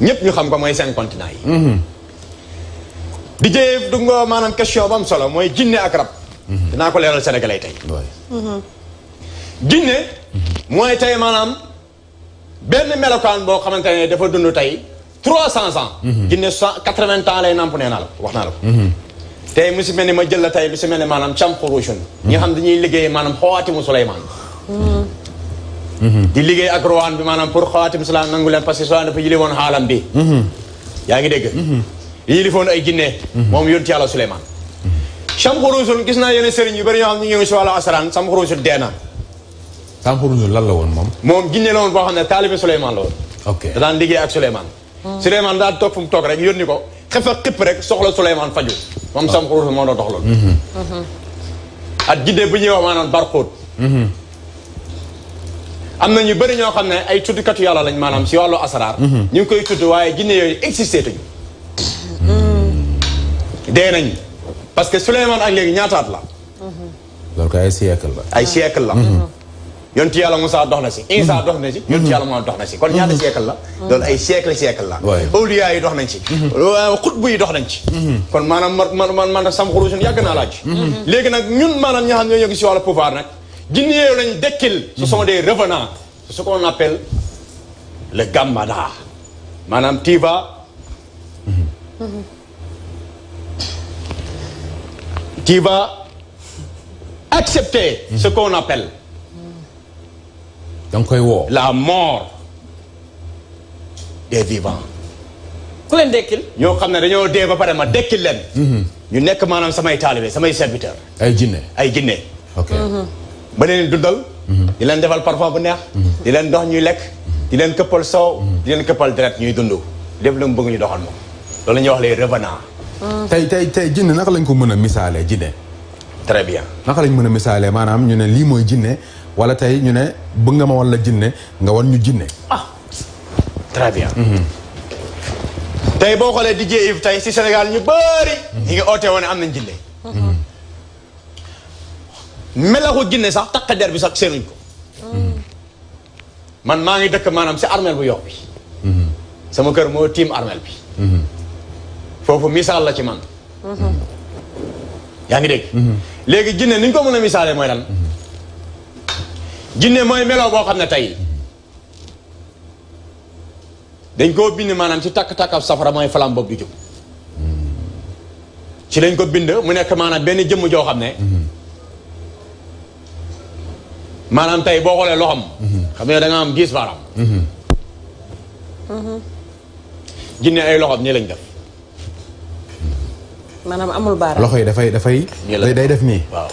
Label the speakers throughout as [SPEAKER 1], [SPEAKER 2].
[SPEAKER 1] ñëpp ñu xam ko mooy 5 continents yi. di jëyee du nga maanaam question bu am solo mooy jinne ak rab. dinaa ko leeral Sénégalais tey. jinne mooy tey maanaam benn melokaan boo xamante ne dafa dund tey 300 ans. jinne 80 ans lay namp nee naa la wax naa la ko. tey mu si mel ni ma jël la tey lu si mel ni maanaam camxuruusun ñi xam dañuy liggéey maanaam xawaatimu Suleymaan. di liggéey ak rawaan bi maanaam pour xawaatimu Suleymaan nangu leen parce que Suleymaan dafa yili woon xaalam bi. yaa ngi dégg. yilifoon ay jinne moom yonent Yàlla Suleymaan. camxuruusun gis naa yeneen sëriñ yu bëri ñoo xam ne ñu ngi si wàllu asaraan camxuruusun dee na.
[SPEAKER 2] camxuruusun lan la woon moom.
[SPEAKER 1] moom jinne la woon boo xam ne taalibe Suleymaan la woon.
[SPEAKER 2] ok
[SPEAKER 1] da daan liggéey ak Suleymaan. Suleymaan daal toog fu mu toog rek yónni ko xef ak xipp rek soxla Suleymaan faju moom camxuruusun moo doon dox loolu. ak jinne bu ñuy wax maanaam barxóot. am na ñu bëri ñoo xam ne ay tuddkatu yàlla lañ maanaam si wàllu asaraar. ñu ngi koy tudd waaye jinne yooyu existé tuñu. dee nañ parce que Suleymaan ak léegi ñaataat la.
[SPEAKER 2] loolu ko ay siècle la.
[SPEAKER 1] ay siècle la. yontu yàlla Musaa dox na si. Isaa dox na si. yontu yàlla Muhammad dox na si kon ñaata siècle la. loolu ay siècle la. awliyaa yi dox nañ ci. xutbu yi dox nañ ci. kon maanaam man camxuruusun yàgg naa laaj. léegi nag ñun maanaam ñi xam ñoo yëngu si wàllu pouvoir nag. jinne yooyu lañ dekkil. ce sont des revenants. c'est ce qu'on appelle le gambada. maanaam tu vas accepter ce qu'on appelle
[SPEAKER 2] da nga koy woo
[SPEAKER 1] la mort des vivants.
[SPEAKER 3] ku leen dekkil.
[SPEAKER 1] ñoo xam ne dañoo dee ba pare ma dekkil leen. ñu nekk maanaam samay taalibe samay serviteur.
[SPEAKER 2] ay jinne
[SPEAKER 1] ay jinne.
[SPEAKER 2] ok
[SPEAKER 1] ba leen dundal. di leen defal parfum bu neex. di leen dox ñuy lekk. di leen këppal soow. di leen këppal deret ñuy dund. lépp lu mu bëgg ñu doxal moom. loolu la ñuy wax les revenants.
[SPEAKER 2] tey jinne naka lañ ko mën a misaalee jinne.
[SPEAKER 1] très bien.
[SPEAKER 2] naka lañ mën a misaalee maanaam ñu ne lii mooy jinne wala tey ñu ne bëgg nga ma wan la jinne nga wan ñu jinne.
[SPEAKER 1] ah très bien. tey boo xoolee DJ Yves tey si Sénégal ñu bëri. ñi ngi oote woon ne am nañ jinne. melaxu jinne sax takk der bi sax seenuñ ko. man maa ngi dëkk maanaam si armeel bu yox bi. sama kër moo tiim armeel bi. foofu misaal la ci man. yaa ngi dégg. léegi jinne ni ñu ko mën a misaalee mooy lan. jinne mooy melaw boo xam ne tey dañ koo bind maanaam ci takk-takkab safara mooy flamme boobu di jóg. ci lañ ko bind mu nekk maanaam benn jëmm joo xam ne. maanaam tey boo xoolee loxoom. xam ne da nga am 10 baaraam. jinne ay loxoom nii lañ def.
[SPEAKER 3] maanaam amul baaraam.
[SPEAKER 2] loxo yi dafay. day def nii.
[SPEAKER 1] waaw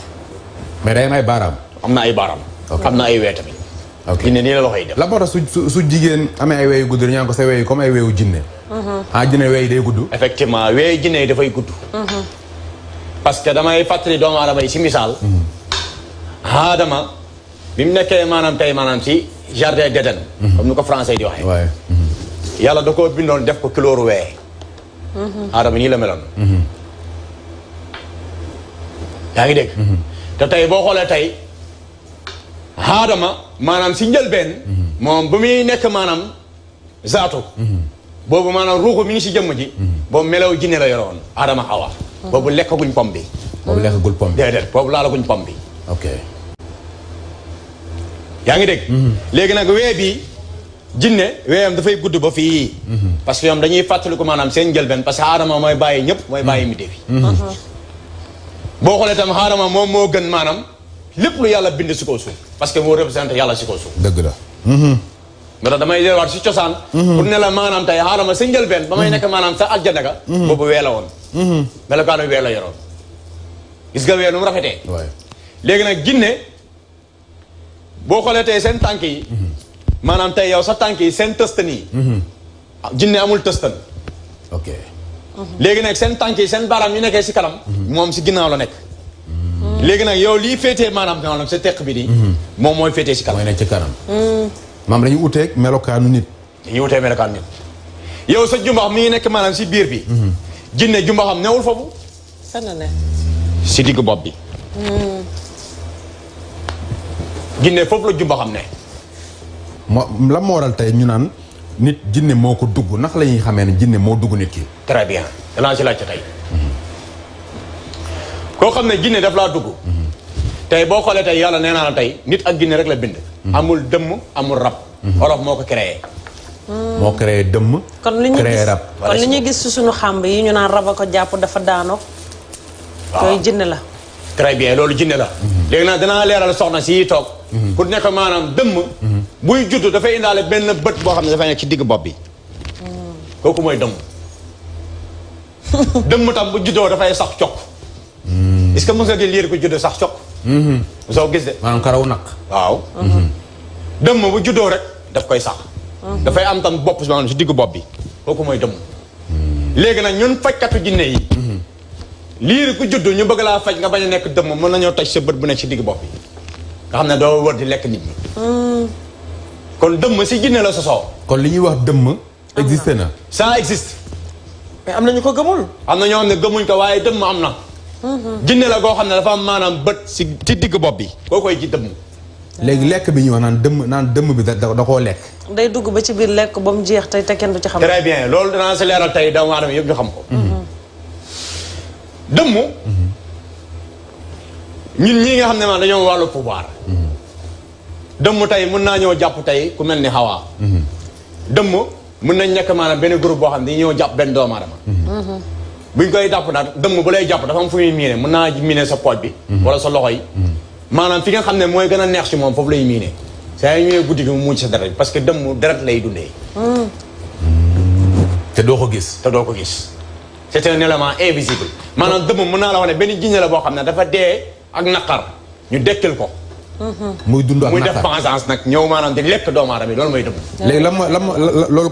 [SPEAKER 2] mais day am ay baaraam.
[SPEAKER 1] am na ay baaraam. am na ay wee tamit.
[SPEAKER 2] ok
[SPEAKER 1] jinne nii la loxo yi def.
[SPEAKER 2] la moo tax su jigéen amee ay weeyu gudd dañu naan ko sa weeyu comme ay weeyu jinne. jinne weey day gudd.
[SPEAKER 1] effectivement weeyu jinne yi dafay gudd. parce que damay fàttali doomu aadama yi si misaal. aadama bi mu nekkee maanaam tey maanaam si jardin d'Éden. comme ni ko français di waxee.
[SPEAKER 2] waaye.
[SPEAKER 1] yàlla da koo bindoon def ko kilooru wee. aadama nii la meloon. yaa ngi dégg. te tey boo xoolee tey aadama maanaam si njëlbeen. moom bu muy nekk maanaam zaatu. boobu maanaam ruuxu mi ngi si jëmm ji. boobu melaw jinne la yoroon aadama xawa. boobu lekkaguñ pom bi.
[SPEAKER 2] boobu lekkagul pom bi.
[SPEAKER 1] déedéet boobu laalaguñ pom bi.
[SPEAKER 2] ok.
[SPEAKER 1] yaa ngi dégg. léegi nag wee bi jinne weeyam dafay gudd ba fii. parce que ñoom dañuy fàttaliku maanaam seen njëlbeen parce que aadama mooy bàyyi ñëpp mooy bàyyi mi defi. boo xoolee tam aadama moom moo gën maanaam lépp lu yàlla bind si kaw suuf parce que moo représenté yàlla si kaw suuf.
[SPEAKER 2] dëgg la.
[SPEAKER 1] moo tax damay delluwaat si cosaan. pour ne la maanaam tey aadama sa njëlbeen ba may nekk maanaam sa aljana ga. boobu wee la woon. melokaanu wee la yoroon. gis nga wee nu mu rafetee.
[SPEAKER 2] waay
[SPEAKER 1] léegi nag jinne boo xoolee tey seen tànk yi. maanaam tey yow sa tànk yi seen tëstan yi. jinne amul tëstan.
[SPEAKER 2] ok.
[SPEAKER 1] léegi nag seen tànk yi seen baaraam yu nekkee si kanam. moom si ginnaaw la nekk. léegi nag yow lii féetee maanaam sa teq bi nii. moom mooy féetee si kanam.
[SPEAKER 2] mooy nekk ci kanam. maam dañuy uteeg melokaanu nit.
[SPEAKER 1] dañuy utee melokaanu nit. yow sa jumbax mi ngi nekk maanaam si biir bi. jinne jumbaxam newul foofu.
[SPEAKER 3] sana ne.
[SPEAKER 1] si digg bopp bi. jinne foofu la jumbaxam ne.
[SPEAKER 2] la moo waral tey ñu naan nit jinne moo ko dugg ndax la ñuy xamee ne jinne moo dugg nit ki.
[SPEAKER 1] très bien danaa ci laajte tey. koo xam ne jinne daf laa dugg. tey boo xoolee tey yàlla nee naa la tey nit ak jinne rek la bind. amul dëmm amul rab. olof moo ko créé.
[SPEAKER 2] moo créé dëmm.
[SPEAKER 3] kon li ñuy
[SPEAKER 2] créé
[SPEAKER 3] gis
[SPEAKER 2] rab.
[SPEAKER 3] kon li ñuy gis ci suñu xàmb yi ñu naan raba ko jàpp dafa daanoo.
[SPEAKER 1] waaw
[SPEAKER 3] yooyu jinne la.
[SPEAKER 1] très bien loolu jinne la. léegi nag danaa leeral soxna si toog. pour nekk maanaam dëmm. buy judd dafay indaale benn bët boo xam ne dafay nekk ci digg bopp bi. kooku mooy dëmm. dëmm tam bu juddoo dafay sax cokk. est-ce que mos nga gis liir ko judd sax cokk. soo gis de.
[SPEAKER 2] maanaam karaw nag.
[SPEAKER 1] waaw. dëmm bu juddoo rek daf koy sax. dafay am tam bopp maanaam si diggu bopp bi kooku mooy dëmm. léegi nag ñun fajkatu jinne yi. liir ku judd ñu bëgg laa faj nga bañ a nekk dëmm mën nañoo taj sa bët bu nekk si diggu bopp bi nga xam ne doo wër di lekk nit ñi. kon dëmm si jinne la sosoo.
[SPEAKER 2] kon li ñuy wax dëmm. existé na.
[SPEAKER 1] ça existe.
[SPEAKER 3] mais am na ñu ko gëmul.
[SPEAKER 1] am na ñoo xam ne gëmuñ ko waaye dëmm am na. jinne la goo xam ne dafa am maanaam bët si digg bopp bi koo koy ji dëmm.
[SPEAKER 2] léegi lekk bi ñuy wax naan dëmm bi da koo lekk.
[SPEAKER 3] day dugg ba ci biir lekk ba mu jeex te kenn du ci xam.
[SPEAKER 1] très bien loolu danaa si leeral tey doomu aadama yëpp ñu xam ko. dëmm. ñun ñii nga xam ne maanaam dañoo wàllu pouvoir. dëmm tey mën naa ñëw jàpp tey ku mel ni Hawa. dëmm mën nañ nekk maanaam benn groupe boo xam ne dañuy ñëw jàpp benn doomu aadama. buñ koy jàpp nag dëmm bu lay jàpp dafa am fu muy miine mën naa miine sa pooj bi. wala sa loxo yi. maanaam fi nga xam ne mooy gën a neex ci moom foofu lay miine. saa yu ñëwee guddi gi mu mucc sa deret parce que dëmm deret lay dundee.
[SPEAKER 2] te doo ko gis.
[SPEAKER 1] te doo ko gis. c'est un élément invisible. maanaam dëmm mën naa la wax ne benn jinne la boo xam ne dafa dee ak naqar ñu dekkil ko.
[SPEAKER 2] muy dund ak
[SPEAKER 1] muy
[SPEAKER 2] naqar
[SPEAKER 1] def vengeance nag ñëw maanaam di lekk doomu aadama yi loolu mooy dëmm.
[SPEAKER 2] léegi lan mooy loolu.